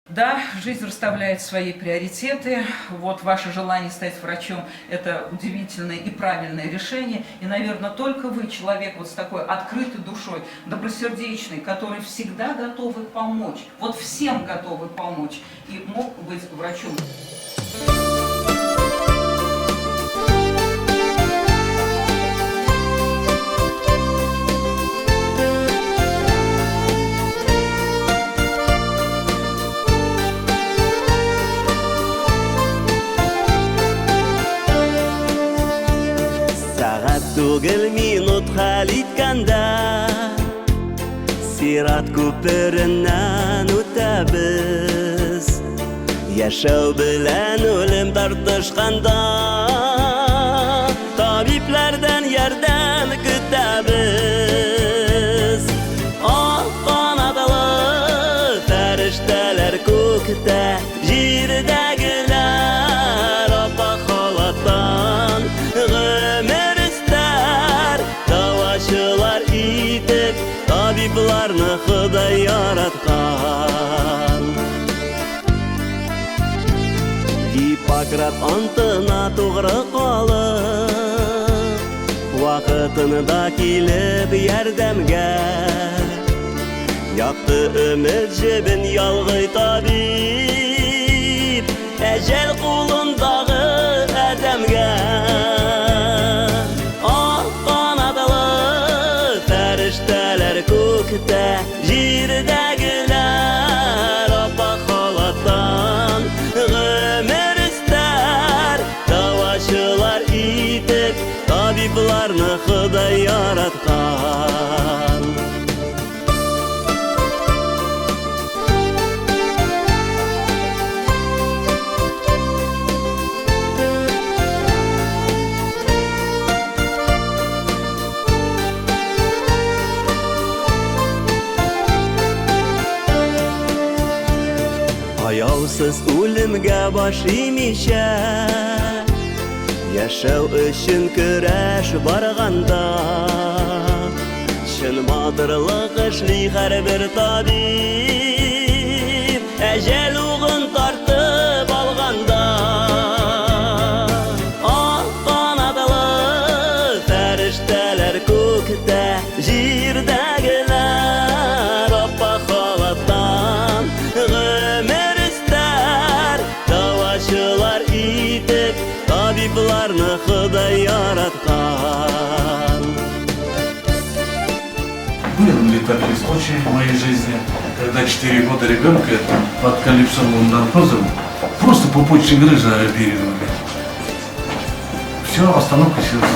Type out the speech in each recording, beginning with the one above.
Да, жизнь расставляет свои приоритеты. Вот ваше желание стать врачом – это удивительное и правильное решение. И, наверное, только вы, человек вот с такой открытой душой, добросердечный, который всегда готовы помочь, вот всем готовы помочь, и мог быть врачом. Сәгать түгел, минут хәл иткәндә, Сират күпереннән үтәбез. Яшәү белән үлем тартышканда, Табибләрдән ярдәм көтәбез. Ак канатлы фәрештәләр күктә, җирдәгеләр ап-ак халаттан гомер өстәр, дәвачылар итеп табибларны Ходай яраткан. Гиппократ антына тугры калып, вакытында килеп ярдәмгә, якты өмет җебен ялгый табиб, әҗәл кулындагы адәмгә. Ак канатлы фәрештәләр күктә, җирдәгеләр ап-ак халаттан гомер өстәр, дәвачылар итеп табибларны Ходай яраткан. Аяусыз үлемгә баш имичә, яшәү өчен көрәш барганда, чын батырлык эшли һәрбер табиб, әҗәл угын тартып алганда. Ак канатлы фәрештәләр күктә, җирдәгеләр ап-ак халаттан гомер өстәр, дәвачылар итеп табибларны Ходай яраткан. Были ли такие случаи в моей жизни, когда 4 года ребенка под калипсоловым наркозом просто пупочные грыжи оперировали. Все, остановка сердца.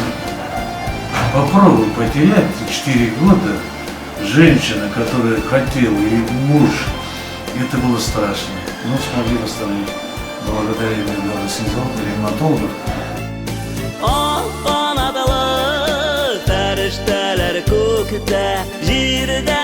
Попробуй потерять 4 года женщина, которая хотела, и муж. Это было страшно. Но смогли восстановить. Благодаря анестезиологам, реаниматологам. Ак канатлы фәрештәләр күктә, җирдә